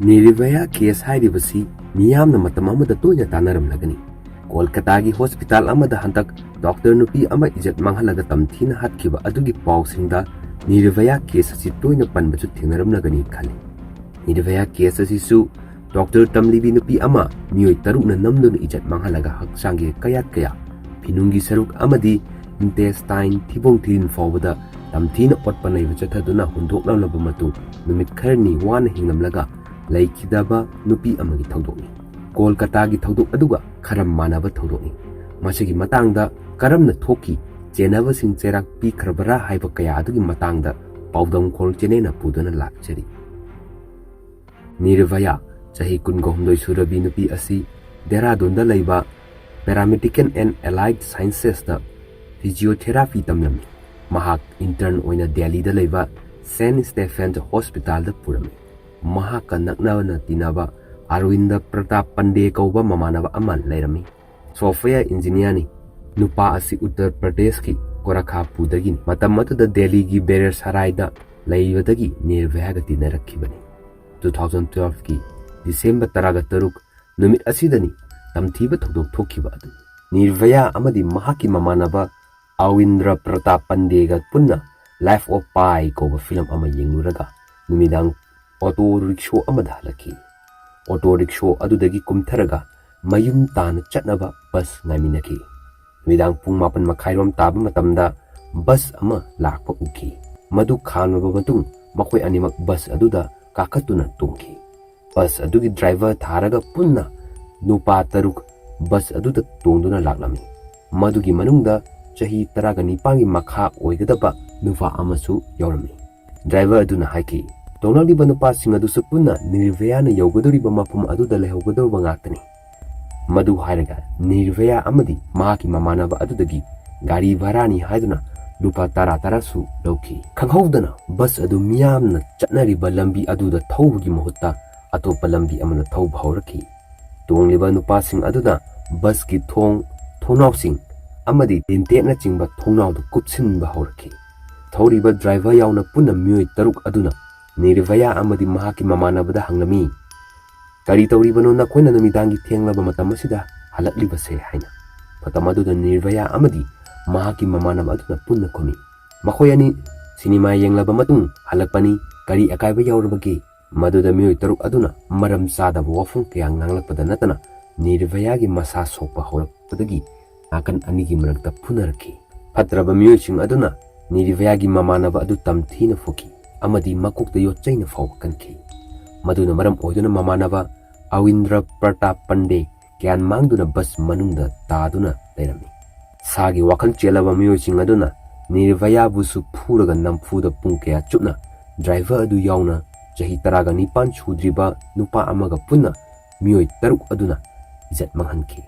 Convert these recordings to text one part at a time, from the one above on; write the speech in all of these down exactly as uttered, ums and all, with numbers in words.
ꯅꯤꯔꯚꯌꯥ case ꯍꯥꯏꯔꯤꯕꯁꯤ ꯃꯤꯌꯥꯝꯅ ꯃꯇꯝ ꯑꯃꯗ ꯇꯣꯏꯅ ꯇꯥꯅꯔꯝꯂꯒꯅꯤ꯫ ꯀꯣꯜꯀꯇꯥꯒꯤ ꯍꯣꯁꯄꯤꯇꯥꯜ ꯑꯃꯗ ꯍꯟꯗꯛ ꯗꯣꯛꯇꯔ ꯅꯨꯄꯤ ꯑꯃ ꯏꯖꯠ ꯃꯥꯡꯍꯜꯂꯒ ꯇꯝꯊꯤꯅ ꯍꯥꯠꯈꯤꯕ ꯑꯗꯨꯒꯤ ꯄꯥꯎꯁꯤꯡꯗ ꯅꯤꯔꯚꯌꯥ ꯀꯦꯁ ꯑꯁꯤ ꯇꯣꯏꯅ ꯄꯟꯕꯁꯨ ꯊꯦꯡꯅꯔꯝꯂꯒꯅꯤ ꯈꯜꯂꯤ꯫ ꯅꯤꯔꯚꯌꯥ ꯀꯦꯁ ꯑꯁꯤꯁꯨ ꯗꯣꯛꯇꯔ ꯇꯝꯂꯤꯕꯤ ꯅꯨꯄꯤ ꯑꯃ ꯃꯤꯑꯣꯏ ꯇꯔꯨꯛꯅ ꯅꯝꯗꯨꯅ ꯏꯖꯠ ꯃꯥꯡꯍꯜꯂꯒ ꯍꯛꯆꯥꯡꯒꯤ ꯀꯌꯥꯠ ꯀꯌꯥ, ꯐꯤꯅꯨꯡꯒꯤ ꯁꯔꯨꯛ ꯑꯃꯗꯤ intestine, ꯊꯤꯕꯣꯡ ꯊꯤꯔꯤꯟ ꯐꯥꯎꯕꯗ ꯇꯝꯊꯤꯅ ꯑꯣꯠꯄ ꯅꯩꯕ ꯆꯠꯊꯗꯨꯅ ꯍꯨꯟꯗꯣꯛꯂꯝꯂꯕ ꯃꯇꯨꯡ ꯅꯨꯃꯤꯠ ꯈꯔꯅꯤ ꯋꯥꯅ ꯍꯤꯡꯂꯝꯂꯒ ꯂꯩꯈꯤꯗꯕ ꯅꯨꯄꯤ ꯑꯃꯒꯤ ꯊꯧꯗꯣꯛꯅꯤ꯫ ꯀꯣꯜꯀꯇꯥꯒꯤ ꯊꯧꯗꯣꯛ ꯑꯗꯨꯒ ꯈꯔ ꯃꯥꯟꯅꯕ ꯊꯧꯗꯣꯛꯅꯤ꯫ ꯃꯁꯤꯒꯤ ꯃꯇꯥꯡꯗ ꯀꯔꯝꯅ ꯊꯣꯛꯈꯤ, ꯆꯦꯟꯅꯕꯁꯤꯡ ꯆꯩꯔꯥꯛ ꯄꯤꯈ꯭ꯔꯕꯔꯥ ꯍꯥꯏꯕ ꯀꯌꯥ ꯑꯗꯨꯒꯤ ꯃꯇꯥꯡꯗ ꯄꯥꯎꯗꯝꯈꯣꯜ ꯆꯦꯅꯦꯅ ꯄꯨꯗꯨꯅ ꯂꯥꯛꯆꯔꯤ꯫ ꯅꯤꯔꯚꯌꯥ, ꯆꯍꯤ ꯀꯨꯟꯒ ꯍꯨꯝꯗꯣꯏ ꯁꯨꯔꯕꯤ ꯅꯨꯄꯤ ꯑꯁꯤ ꯗꯦꯍꯔꯥꯗꯨꯟꯗ ꯂꯩꯕ Paramedical and Allied Sciences ꯇ physiotherapy ꯇꯝꯂꯝꯃꯤ꯫ ꯃꯍꯥꯛ intern ꯑꯣꯏꯅ ꯗꯦꯜꯂꯤꯗ ꯂꯩꯕ Saint Stephen's Hospital ꯗ ꯄꯨꯔꯝꯃꯤ꯫ ꯃꯍꯥꯛꯀ ꯅꯛꯅꯅ ꯇꯤꯟꯅꯕ ꯑꯔꯋꯤꯟꯗ ꯄ꯭ꯔꯇꯥꯞ ꯄꯟꯗꯦ ꯀꯧꯕ ꯃꯃꯥꯟꯅꯕ ꯑꯃ ꯂꯩꯔꯝꯃꯤ꯫ Software engineer ꯅꯤ꯫ ꯅꯨꯄꯥ ꯑꯁꯤ ꯎꯠꯇꯔ ꯄ꯭ꯔꯗꯦꯁꯀꯤ ꯒꯣꯔꯈꯥꯄꯨꯔꯗꯒꯤꯅꯤ꯫ ꯃꯇꯝ ꯑꯗꯨꯗ ꯗꯦꯜꯂꯤꯒꯤ ꯕꯦꯔꯦꯁꯔꯥꯏꯗ ꯂꯩꯕꯗꯒꯤ ꯅꯤꯔꯚꯌꯥꯒ ꯇꯤꯟꯅꯔꯛꯈꯤꯕꯅꯤ꯫ Two thousand twelve ꯀꯤ December ꯇꯔꯥꯒ ꯇꯔꯨꯛ ꯅꯨꯃꯤꯠ ꯑꯁꯤꯗꯅꯤ ꯇꯝꯊꯤꯕ ꯊꯧꯗꯣꯛ ꯊꯣꯛꯈꯤꯕ ꯑꯗꯨ꯫ ꯅꯤꯔꯚꯌꯥ ꯑꯃꯗꯤ ꯃꯍꯥꯛꯀꯤ ꯃꯃꯥꯟꯅꯕ ꯑꯋꯤꯟꯗ꯭ꯔ ꯄ꯭ꯔꯇꯥꯞ ꯄꯟꯗꯦꯒ ꯄꯨꯟꯅ Life of Pi ꯀꯧꯕ ꯐꯤꯂꯝ ꯑꯃ ꯌꯦꯡꯂꯨꯔꯒ ꯅꯨꯃꯤꯗꯥꯡ ꯑꯣꯇꯣ ꯔꯤꯛꯁꯣ ꯑꯃꯗ ꯍꯜꯂꯛꯈꯤ꯫ ꯑꯣꯇꯣ ꯔꯤꯛꯁꯣ ꯑꯗꯨꯗꯒꯤ ꯀꯨꯝꯊꯔꯒ ꯃꯌꯨꯝ ꯇꯥꯅ ꯆꯠꯅꯕ ꯕꯁ ꯉꯥꯏꯃꯤꯟꯅꯈꯤ꯫ ꯅꯨꯃꯤꯗꯥꯡ ꯄꯨꯡ ꯃꯥꯄꯟ ꯃꯈꯥꯏꯔꯣꯝ ꯇꯥꯕ ꯃꯇꯝꯗ ꯕꯁ ꯑꯃ ꯂꯥꯛꯄ ꯎꯈꯤ꯫ ꯃꯗꯨ ꯈꯥꯝꯂꯕ ꯃꯇꯨꯡ ꯃꯈꯣꯏ ꯑꯅꯤꯃꯛ ꯕꯁ ꯑꯗꯨꯗ ꯀꯥꯈꯠꯇꯨꯅ ꯇꯣꯡꯈꯤ꯫ ꯕꯁ ꯑꯗꯨꯒꯤ ꯗ꯭ꯔꯥꯏꯚꯔ ꯊꯥꯔꯒ ꯄꯨꯟꯅ ꯅꯨꯄꯥ ꯇꯔꯨꯛ ꯕꯁ ꯑꯗꯨꯗ ꯇꯣꯡꯗꯨꯅ ꯂꯥꯛꯂꯝꯃꯤ꯫ ꯃꯗꯨꯒꯤ ꯃꯅꯨꯡꯗ ꯆꯍꯤ ꯇꯔꯥꯒ ꯅꯤꯄꯥꯟꯒꯤ ꯃꯈꯥ ꯑꯣꯏꯒꯗꯕ ꯅꯨꯄꯥ ꯑꯃꯁꯨ ꯌꯥꯎꯔꯝꯃꯤ꯫ ꯗ꯭ꯔꯥꯏꯚꯔ ꯑꯗꯨꯅ ꯍꯥꯏꯈꯤ, ꯇꯣꯡꯂꯛꯂꯤꯕ ꯅꯨꯄꯥꯁꯤꯡ ꯑꯗꯨꯁꯨ ꯄꯨꯟꯅ ꯅꯤꯔꯚꯌꯥꯅ ꯌꯧꯒꯗꯧꯔꯤꯕ ꯃꯐꯝ ꯑꯗꯨꯗ ꯂꯩꯍꯧꯒꯗꯧꯕ ꯉꯥꯛꯇꯅꯤ꯫ ꯃꯗꯨ ꯍꯥꯏꯔꯒ ꯅꯤꯔꯚꯌꯥ ꯑꯃꯗꯤ ꯃꯍꯥꯛꯀꯤ ꯃꯃꯥꯟꯅꯕ ꯑꯗꯨꯗꯒꯤ ꯒꯥꯔꯤ ꯚꯔꯥꯅꯤ ꯍꯥꯏꯗꯨꯅ ꯂꯨꯄꯥ ꯇꯔꯥ ꯇꯔꯥꯁꯨ ꯂꯧꯈꯤ꯫ ꯈꯪꯍꯧꯗꯅ ꯕꯁ ꯑꯗꯨ ꯃꯤꯌꯥꯝꯅ ꯆꯠꯅꯔꯤꯕ ꯂꯝꯕꯤ ꯑꯗꯨꯗ ꯊꯧꯕꯒꯤ ꯃꯍꯨꯠꯇ ꯑꯇꯣꯞꯄ ꯂꯝꯕꯤ ꯑꯃꯗ ꯊꯧꯕ ꯍꯧꯔꯛꯈꯤ꯫ ꯇꯣꯡꯂꯤꯕ ꯅꯨꯄꯥꯁꯤꯡ ꯑꯗꯨꯅ ꯕꯁꯀꯤ ꯊꯣꯡ, ꯊꯣꯡꯅꯥꯎꯁꯤꯡ ꯑꯃꯗꯤ ꯇꯤꯟꯇꯦꯠꯅꯆꯤꯡꯕ ꯊꯣꯡꯅꯥꯎꯗ ꯀꯨꯞꯁꯤꯟꯕ ꯍꯧꯔꯛꯈꯤ꯫ ꯊꯧꯔꯤꯕ ꯗ꯭ꯔꯥꯏꯚꯔ ꯌꯥꯎꯅ ꯄꯨꯟꯅ ꯃꯤꯑꯣꯏ ꯇꯔꯨꯛ ꯑꯗꯨꯅ ꯅꯤꯔꯚꯌꯥ ꯑꯃꯗꯤ ꯃꯍꯥꯛꯀꯤ ꯃꯃꯥꯟꯅꯕꯗ ꯍꯪꯂꯝꯃꯤ, "ꯀꯔꯤ ꯇꯧꯔꯤꯕꯅꯣ ꯅꯈꯣꯏꯅ ꯅꯨꯃꯤꯗꯥꯡꯒꯤ ꯊꯦꯡꯂꯕ ꯃꯇꯝ ꯑꯁꯤꯗ ꯍꯜꯂꯛꯂꯤꯕꯁꯦ?" ꯍꯥꯏꯅ꯫ ꯃꯇꯝ ꯑꯗꯨꯗ ꯅꯤꯔꯚꯌꯥ ꯑꯃꯗꯤ ꯃꯍꯥꯛꯀꯤ ꯃꯃꯥꯟꯅꯕ ꯑꯗꯨꯅ ꯄꯨꯟꯅ ꯈꯨꯝꯃꯤ, "ꯃꯈꯣꯏ ꯑꯅꯤ ꯁꯤꯅꯦꯃꯥ ꯌꯦꯡꯂꯕ ꯃꯇꯨꯡ ꯍꯜꯂꯛꯄꯅꯤ, ꯀꯔꯤ ꯑꯀꯥꯏꯕ ꯌꯥꯎꯔꯕꯒꯦ?" ꯃꯗꯨꯗ ꯃꯤꯑꯣꯏ ꯇꯔꯨꯛ ꯑꯗꯨꯅ ꯃꯔꯝ ꯆꯥꯗꯕ ꯋꯥꯐꯝ ꯀꯌꯥ ꯉꯥꯡꯂꯛꯄꯗ ꯅꯠꯇꯅ ꯅꯤꯔꯚꯌꯥꯒꯤ ꯃꯁꯥ ꯁꯣꯛꯄ ꯍꯧꯔꯛꯄꯗꯒꯤ ꯅꯥꯀꯟ ꯑꯅꯤꯒꯤ ꯃꯔꯛꯇ ꯐꯨꯅꯔꯛꯈꯤ꯫ ꯐꯠꯇ꯭ꯔꯕ ꯃꯤꯑꯣꯏꯁꯤꯡ ꯑꯗꯨꯅ ꯅꯤꯔꯚꯌꯥꯒꯤ ꯃꯃꯥꯟꯅꯕ ꯑꯗꯨ ꯇꯝꯊꯤꯅ ꯐꯨꯈꯤ ꯑꯃꯗꯤ ꯃꯀꯣꯛꯇ ꯌꯣꯠꯆꯩꯅ ꯐꯥꯎꯕ ꯀꯟꯈꯤ꯫ ꯃꯗꯨꯅ ꯃꯔꯝ ꯑꯣꯏꯗꯨꯅ ꯃꯃꯥꯟꯅꯕ ꯑꯋꯤꯟꯗ꯭ꯔ ꯄ꯭ꯔꯇꯥꯞ ꯄꯟꯗꯦ ꯒ꯭ꯌꯥꯟ ꯃꯥꯡꯗꯨꯅ ꯕꯁ ꯃꯅꯨꯡꯗ ꯇꯥꯗꯨꯅ ꯂꯩꯔꯝꯃꯤ꯫ ꯁꯥꯒꯤ ꯋꯥꯈꯜ ꯆꯦꯜꯂꯕ ꯃꯤꯑꯣꯏꯁꯤꯡ ꯑꯗꯨꯅ ꯅꯤꯔꯚꯌꯥꯕꯨꯁꯨ ꯐꯨꯔꯒ ꯅꯝꯐꯨꯗ ꯄꯨꯡ ꯀꯌꯥ ꯆꯨꯞꯅ ꯗ꯭ꯔꯥꯏꯚꯔ ꯑꯗꯨ ꯌꯥꯎꯅ ꯆꯍꯤ ꯇꯔꯥꯒ ꯅꯤꯄꯥꯟ ꯁꯨꯗ꯭ꯔꯤꯕ ꯅꯨꯄꯥ ꯑꯃꯒ ꯄꯨꯟꯅ ꯃꯤꯑꯣꯏ ꯇꯔꯨꯛ ꯑꯗꯨꯅ ꯏꯖꯠ ꯃꯥꯡꯍꯟꯈꯤ꯫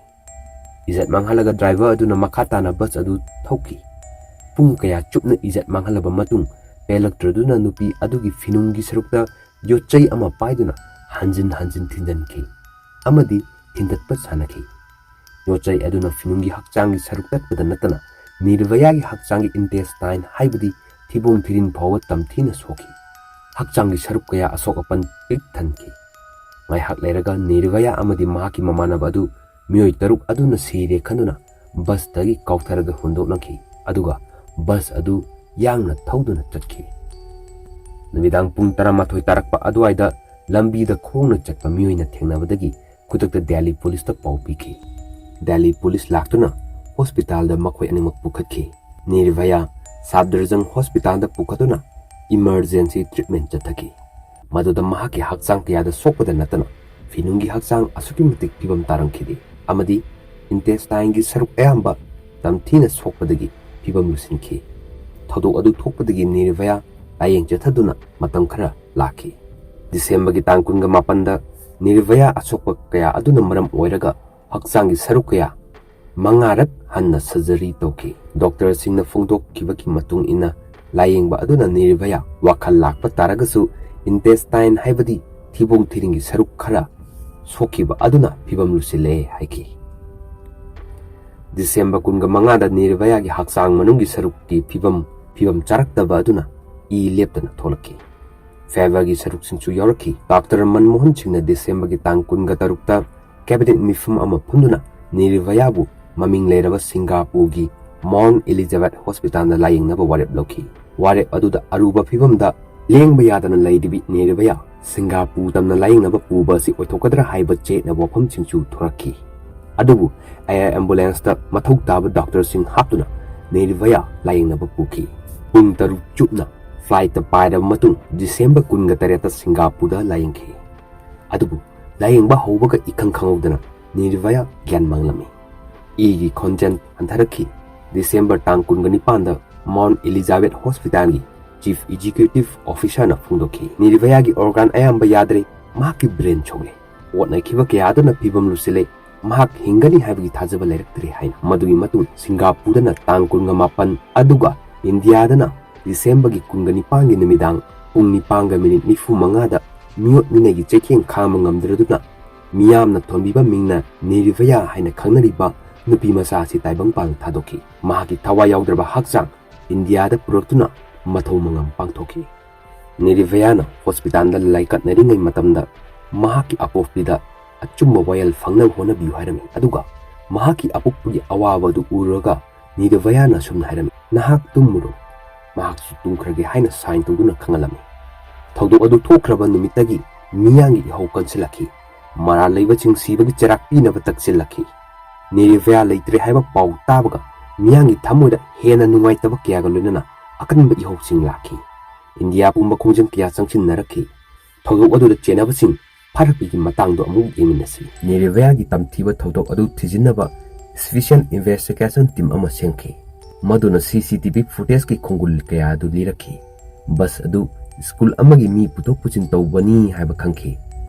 ꯏꯖꯠ ꯃꯥꯡꯍꯜꯂꯒ ꯗ꯭ꯔꯥꯏꯚꯔ ꯑꯗꯨꯅ ꯃꯈꯥ ꯇꯥꯅ ꯕꯁ ꯑꯗꯨ ꯊꯧꯈꯤ꯫ ꯄꯨꯡ ꯀꯌꯥ ꯆꯨꯞꯅ ꯏꯖꯠ ꯃꯥꯡꯍꯜꯂꯕ ꯃꯇꯨꯡ, ꯄꯦꯜꯂꯛꯇ꯭ꯔꯗꯨꯅ ꯅꯨꯄꯤ ꯑꯗꯨꯒꯤ ꯐꯤꯅꯨꯡꯒꯤ ꯁꯔꯨꯛꯇ ꯌꯣꯠꯆꯩ ꯑꯃ ꯄꯥꯏꯗꯨꯅ ꯍꯟꯖꯤꯟ ꯍꯟꯖꯤꯟ ꯊꯤꯟꯖꯤꯟꯈꯤ ꯑꯃꯗꯤ ꯊꯤꯟꯗꯠꯄ ꯁꯥꯟꯅꯈꯤ꯫ ꯌꯣꯠꯆꯩ ꯑꯗꯨꯅ ꯐꯤꯅꯨꯡꯒꯤ ꯍꯛꯆꯥꯡꯒꯤ ꯁꯔꯨꯛ ꯇꯠꯄꯗ ꯅꯠꯇꯅ ꯅꯤꯔꯚꯌꯥꯒꯤ ꯍꯛꯆꯥꯡꯒꯤ intestine, ꯍꯥꯏꯕꯗꯤ ꯊꯤꯕꯣꯡ ꯊꯤꯔꯤꯟ ꯐꯥꯎꯕ ꯇꯝꯊꯤꯅ ꯁꯣꯛꯈꯤ꯫ ꯍꯛꯆꯥꯡꯒꯤ ꯁꯔꯨꯛ ꯀꯌꯥ ꯑꯁꯣꯛ ꯑꯄꯟ ꯄꯤꯛ ꯊꯟꯈꯤ꯫ ꯉꯥꯏꯍꯥꯛ ꯂꯩꯔꯒ ꯅꯤꯔꯚꯌꯥ ꯑꯃꯗꯤ ꯃꯍꯥꯛꯀꯤ ꯃꯃꯥꯟꯅꯕ ꯑꯗꯨ ꯃꯤꯑꯣꯏ ꯇꯔꯨꯛ ꯑꯗꯨꯅ ꯁꯤꯔꯦ ꯈꯟꯗꯨꯅ ꯕꯁꯇꯒꯤ ꯀꯥꯎꯊꯔꯒ ꯍꯨꯟꯗꯣꯛꯂꯝꯈꯤ, ꯑꯗꯨꯒ ꯕꯁ ꯑꯗꯨ ꯌꯥꯡꯅ ꯊꯧꯗꯨꯅ ꯆꯠꯈꯤ꯫ ꯅꯨꯃꯤꯗꯥꯡ ꯄꯨꯡ ꯇꯔꯥꯃꯥꯊꯣꯏ ꯇꯥꯔꯛꯄ ꯑꯗꯨꯋꯥꯏꯗ ꯂꯝꯕꯤꯗ ꯈꯣꯡꯅ ꯆꯠꯄ ꯃꯤꯑꯣꯏꯅ ꯊꯦꯡꯅꯕꯗꯒꯤ ꯈꯨꯗꯛꯇ ꯗꯦꯜꯂꯤ ꯄꯨꯂꯤꯁꯇ ꯄꯥꯎ ꯄꯤꯈꯤ꯫ ꯗꯦꯜꯂꯤ ꯄꯨꯂꯤꯁ ꯂꯥꯛꯇꯨꯅ ꯍꯣꯁꯄꯤꯇꯥꯜꯗ ꯃꯈꯣꯏ ꯑꯅꯤꯃꯛ ꯄꯨꯈꯠꯈꯤ꯫ ꯅꯤꯔꯚꯌꯥ ꯁꯥꯐꯗꯔꯖꯪ ꯍꯣꯁꯄꯤꯇꯥꯜꯗ ꯄꯨꯈꯠꯇꯨꯅ emergency treatment ꯆꯠꯊꯈꯤ꯫ ꯃꯗꯨꯗ ꯃꯍꯥꯛꯀꯤ ꯍꯛꯆꯥꯡ ꯀꯌꯥꯗ ꯁꯣꯛꯄꯗ ꯅꯠꯇꯅ ꯐꯤꯅꯨꯡꯒꯤ ꯍꯛꯆꯥꯡ ꯑꯁꯨꯛꯀꯤ ꯃꯇꯤꯛ ꯐꯤꯕꯝ ꯇꯥꯔꯝꯈꯤꯗꯦ ꯑꯃꯗꯤ intestineꯒꯤ ꯁꯔꯨꯛ ꯑꯌꯥꯝꯕ ꯇꯝꯊꯤꯅ ꯁꯣꯛꯄꯗꯒꯤ ꯐꯤꯕꯝ ꯂꯨꯁꯤꯟꯈꯤ꯫ ꯊꯧꯗꯣꯛ ꯑꯗꯨ ꯊꯣꯛꯄꯗꯒꯤ ꯅꯤꯔꯚꯌꯥ ꯂꯥꯌꯦꯡ ꯆꯠꯊꯗꯨꯅ ꯃꯇꯝ ꯈꯔ ꯂꯥꯛꯈꯤ꯫ ꯗꯤꯁꯦꯝꯕꯔꯒꯤ ꯇꯥꯡ ꯀꯨꯟꯒ ꯃꯥꯄꯟꯗ ꯅꯤꯔꯚꯌꯥ ꯑꯁꯣꯛꯄ ꯀꯌꯥ ꯑꯗꯨꯅ ꯃꯔꯝ ꯑꯣꯏꯔꯒ ꯍꯛꯆꯥꯡꯒꯤ ꯁꯔꯨꯛ ꯀꯌꯥ ꯃꯉꯥꯔꯛ ꯍꯟꯅ surgery ꯇꯧꯈꯤ꯫ ꯗꯣꯛꯇꯔꯁꯤꯡꯅ ꯐꯣꯡꯗꯣꯛꯈꯤꯕꯒꯤ ꯃꯇꯨꯡ ꯏꯟꯅ, ꯂꯥꯌꯦꯡꯕ ꯑꯗꯨꯅ ꯅꯤꯔꯚꯌꯥ ꯋꯥꯈꯜ ꯂꯥꯛꯄ ꯇꯥꯔꯒꯁꯨ intestine, ꯍꯥꯏꯕꯗꯤ ꯊꯤꯕꯣꯡ ꯊꯤꯔꯤꯡꯒꯤ ꯁꯔꯨꯛ ꯈꯔ ꯁꯣꯛꯈꯤꯕ ꯑꯗꯨꯅ ꯐꯤꯕꯝ ꯂꯨꯁꯤꯜꯂꯦ ꯍꯥꯏꯈꯤ꯫ ꯗꯤꯁꯦꯝꯕꯔ ꯀꯨꯟꯒ ꯃꯉꯥꯗ ꯅꯤꯔꯚꯌꯥꯒꯤ ꯍꯛꯆꯥꯡ ꯃꯅꯨꯡꯒꯤ ꯁꯔꯨꯛꯀꯤ ꯐꯤꯕꯝ, ꯐꯤꯕꯝ ꯆꯥꯔꯛꯇꯕ ꯑꯗꯨꯅ ꯏ ꯂꯦꯞꯇꯅ ꯊꯣꯛꯂꯛꯈꯤ꯫ ꯐꯦꯕꯔꯒꯤ ꯁꯔꯨꯛꯁꯤꯡꯁꯨ ꯌꯥꯎꯔꯛꯈꯤ꯫ ꯗꯣꯛꯇꯔ ꯃꯟꯃꯣꯍꯟ ꯁꯤꯡꯅ ꯗꯤꯁꯦꯝꯕꯔꯒꯤ ꯇꯥꯡ ꯀꯨꯟꯒ ꯇꯔꯨꯛꯇ ꯀꯦꯕꯤꯅꯦꯠ ꯃꯤꯐꯝ ꯑꯃ ꯐꯝꯗꯨꯅ ꯅꯤꯔꯚꯌꯥꯕꯨ ꯃꯃꯤꯡ ꯂꯩꯔꯕ ꯁꯤꯡꯒꯥꯄꯨꯔꯒꯤ ꯃꯥꯎꯟꯠ ꯏꯂꯤꯖꯥꯕꯦꯊ ꯍꯣꯁꯄꯤꯇꯥꯜꯗ ꯂꯥꯌꯦꯡꯅꯕ ꯋꯥꯔꯦꯞ ꯂꯧꯈꯤ꯫ ꯋꯥꯔꯦꯞ ꯑꯗꯨꯗ ꯑꯔꯨꯕ ꯐꯤꯕꯝꯗ ꯂꯦꯡꯕ ꯌꯥꯗꯅ ꯂꯩꯔꯤꯕꯤ ꯅꯤꯔꯚꯌꯥ ꯁꯤꯡꯒꯥꯄꯨꯔ ꯇꯝꯅ ꯂꯥꯌꯦꯡꯅꯕ ꯄꯨꯕ ꯑꯁꯤ ꯑꯣꯏꯊꯣꯛꯀꯗ꯭ꯔꯥ ꯍꯥꯏꯕ ꯆꯌꯦꯠꯅꯕ ꯋꯥꯐꯝꯁꯤꯡꯁꯨ ꯊꯣꯔꯛꯈꯤ꯫ ꯑꯗꯨꯕꯨ ꯑꯦꯌꯔ ꯑꯦꯝꯕꯨꯂꯦꯟꯁꯇ ꯃꯊꯧ ꯇꯥꯕ ꯗꯣꯛꯇꯔꯁꯤꯡ ꯍꯥꯞꯇꯨꯅ ꯅꯤꯔꯚꯌꯥ ꯂꯥꯌꯦꯡꯅꯕ ꯄꯨꯈꯤ꯫ ꯄꯨꯡ ꯇꯔꯨꯛ ꯆꯨꯞꯅ ꯐ꯭ꯂꯥꯏꯠꯇ ꯄꯥꯏꯔꯕ ꯃꯇꯨꯡ ꯗꯤꯁꯦꯝꯕꯔ ꯀꯨꯟꯒ ꯇꯔꯦꯠꯇ ꯁꯤꯡꯒꯥꯄꯨꯔꯗ ꯂꯥꯌꯦꯡꯈꯤ꯫ ꯑꯗꯨꯕꯨ ꯂꯥꯌꯦꯡꯕ ꯍꯧꯕꯒ ꯏꯈꯪ ꯈꯪꯍꯧꯗꯅ ꯅꯤꯔꯚꯌꯥ ꯒ꯭ꯌꯥꯟ ꯃꯥꯡꯂꯝꯃꯤ꯫ ꯏꯒꯤ ꯈꯣꯟꯖꯦꯜ ꯍꯟꯊꯔꯛꯈꯤ꯫ ꯗꯤꯁꯦꯝꯕꯔ ꯇꯥꯡ ꯀꯨꯟꯒ ꯅꯤꯄꯥꯟꯗ ꯃꯥꯎꯟꯠ ꯏꯂꯤꯖꯥꯕꯦꯊ ꯍꯣꯁꯄꯤꯇꯥꯜꯒꯤ ꯆꯤꯐ ꯑꯦꯛꯖꯤꯀ꯭ꯌꯨꯇꯤꯚ ꯑꯣꯐꯤꯁꯥꯔꯅ ꯐꯣꯡꯗꯣꯛꯈꯤ, "ꯅꯤꯔꯚꯌꯥꯒꯤ ꯑꯣꯔꯒꯥꯟ ꯑꯌꯥꯝꯕ ꯌꯥꯗ꯭ꯔꯦ, ꯃꯍꯥꯛꯀꯤ ꯕ꯭ꯔꯦꯟ ꯁꯣꯛꯂꯦ꯫ ꯍꯣꯠꯅꯈꯤꯕ ꯀꯌꯥ ꯑꯗꯨꯅ ꯐꯤꯕꯝ ꯂꯨꯁꯤꯜꯂꯦ, ꯃꯍꯥꯛ ꯍꯤꯡꯒꯅꯤ ꯍꯥꯏꯕꯒꯤ ꯊꯥꯖꯕ ꯂꯩꯔꯛꯇ꯭ꯔꯦ" ꯍꯥꯏꯅ꯫ ꯃꯗꯨꯒꯤ ꯃꯇꯨꯡ ꯁꯤꯡꯒꯥꯄꯨꯔꯗꯅ ꯇꯥꯡ ꯀꯨꯟꯒ ꯃꯥꯄꯟ, ꯑꯗꯨꯒ ꯏꯟꯗꯤꯌꯥꯗꯅ ꯗꯤꯁꯦꯝꯕꯔꯒꯤ ꯀꯨꯟꯒ ꯅꯤꯄꯥꯟꯒꯤ ꯅꯨꯃꯤꯗꯥꯡ ꯄꯨꯡ ꯅꯤꯄꯥꯟꯒ ꯃꯤꯅꯤꯠ ꯅꯤꯐꯨ ꯃꯉꯥꯗ ꯃꯤꯑꯣꯠ ꯃꯤꯅꯩꯒꯤ ꯆꯩꯊꯦꯡ ꯈꯥꯡꯕ ꯉꯝꯗ꯭ꯔꯗꯨꯅ ꯃꯤꯌꯥꯝꯅ ꯊꯣꯟꯕꯤꯕ ꯃꯤꯡꯅ ꯅꯤꯔꯚꯌꯥ ꯍꯥꯏꯅ ꯈꯪꯅꯔꯤꯕ ꯅꯨꯄꯤ ꯃꯆꯥ ꯑꯁꯤ ꯇꯥꯏꯕꯪꯄꯥꯟꯗ ꯊꯥꯗꯣꯛꯈꯤ꯫ ꯃꯍꯥꯛꯀꯤ ꯊꯋꯥꯏ ꯌꯥꯎꯗ꯭ꯔꯕ ꯍꯛꯆꯥꯡ ꯏꯟꯗꯤꯌꯥꯗ ꯄꯨꯔꯛꯇꯨꯅ ꯃꯊꯧ ꯃꯉꯝ ꯄꯥꯡꯊꯣꯛꯈꯤ꯫ ꯅꯤꯔꯚꯌꯥꯅ ꯍꯣꯁꯄꯤꯇꯥꯜꯗ ꯂꯥꯏꯀꯠꯅꯔꯤꯉꯩ ꯃꯇꯝꯗ ꯃꯍꯥꯛꯀꯤ ꯑꯄꯣꯛꯄꯤꯗ ꯑꯆꯨꯝꯕ ꯋꯥꯌꯦꯜ ꯐꯪꯅꯕ ꯍꯣꯠꯅꯕꯤꯌꯨ ꯍꯥꯏꯔꯝꯃꯤ꯫ ꯑꯗꯨꯒ ꯃꯍꯥꯛꯀꯤ ꯑꯄꯣꯛꯄꯒꯤ ꯑꯋꯥꯕ ꯑꯗꯨ ꯎꯔꯨꯔꯒ ꯅꯤꯔꯚꯌꯥꯅ ꯑꯁꯨꯝꯅ ꯍꯥꯏꯔꯝꯃꯤ, "ꯅꯍꯥꯛ ꯇꯨꯝꯃꯨꯔꯣ, ꯃꯍꯥꯛꯁꯨ ꯇꯨꯝꯈ꯭ꯔꯒꯦ" ꯍꯥꯏꯅ ꯁꯥꯏꯟ ꯇꯧꯗꯨꯅ ꯈꯪꯍꯜꯂꯝꯃꯤ꯫ ꯊꯧꯗꯣꯛ ꯑꯗꯨ ꯊꯣꯛꯈ꯭ꯔꯕ ꯅꯨꯃꯤꯠꯇꯒꯤ ꯃꯤꯌꯥꯝꯒꯤ ꯏꯍꯧ ꯀꯟꯁꯤꯜꯂꯛꯈꯤ꯫ ꯃꯔꯥꯜ ꯂꯩꯕꯁꯤꯡ ꯁꯤꯕꯒꯤ ꯆꯩꯔꯥꯛ ꯄꯤꯅꯕ ꯇꯛꯁꯤꯜꯂꯛꯈꯤ꯫ ꯅꯤꯔꯚꯌꯥ ꯂꯩꯇ꯭ꯔꯦ ꯍꯥꯏꯕ ꯄꯥꯎ ꯇꯥꯕꯒ ꯃꯤꯌꯥꯝꯒꯤ ꯊꯃꯣꯏꯗ ꯍꯦꯟꯅ ꯅꯨꯡꯉꯥꯏꯇꯕ ꯀꯌꯥꯒ ꯂꯣꯏꯅꯅ ꯑꯀꯟꯕ ꯏꯍꯧꯁꯤꯡ ꯂꯥꯛꯈꯤ꯫ ꯏꯟꯗꯤꯌꯥ ꯄꯨꯝꯕ ꯈꯣꯡꯖꯪ ꯀꯌꯥ ꯆꯪꯁꯤꯟꯅꯔꯛꯈꯤ꯫ ꯊꯧꯗꯣꯛ ꯑꯗꯨꯗ ꯆꯦꯟꯅꯕꯁꯤꯡ ꯐꯥꯔꯛꯄꯒꯤ ꯃꯇꯥꯡꯗꯣ ꯑꯃꯨꯛ ꯌꯦꯡꯃꯤꯟꯅꯁꯤ꯫ ꯅꯤꯔꯚꯌꯥꯒꯤ ꯇꯝꯊꯤꯕ ꯊꯧꯗꯣꯛ ꯑꯗꯨ ꯊꯤꯖꯤꯟꯅꯕ ꯁ꯭ꯄꯦꯁꯤꯌꯦꯜ ꯏꯟꯚꯦꯁꯇꯤꯒꯦꯁꯟ ꯇꯤꯝ ꯑꯃ ꯁꯦꯝꯈꯤ꯫ ꯃꯗꯨꯅ ꯁꯤ ꯁꯤ ꯇꯤ ꯚꯤ ꯐꯨꯇꯦꯖꯀꯤ ꯈꯣꯡꯒꯨꯜ ꯀꯌꯥ ꯑꯗꯨ ꯂꯤꯔꯛꯈꯤ꯫ ꯕꯁ ꯑꯗꯨ ꯁ꯭ꯀꯨꯜ ꯑꯃꯒꯤ ꯃꯤ ꯄꯨꯊꯣꯛ ꯄꯨꯁꯤꯟ ꯇꯧꯕꯅꯤ ꯍꯥꯏꯕ ꯈꯪꯈꯤ꯫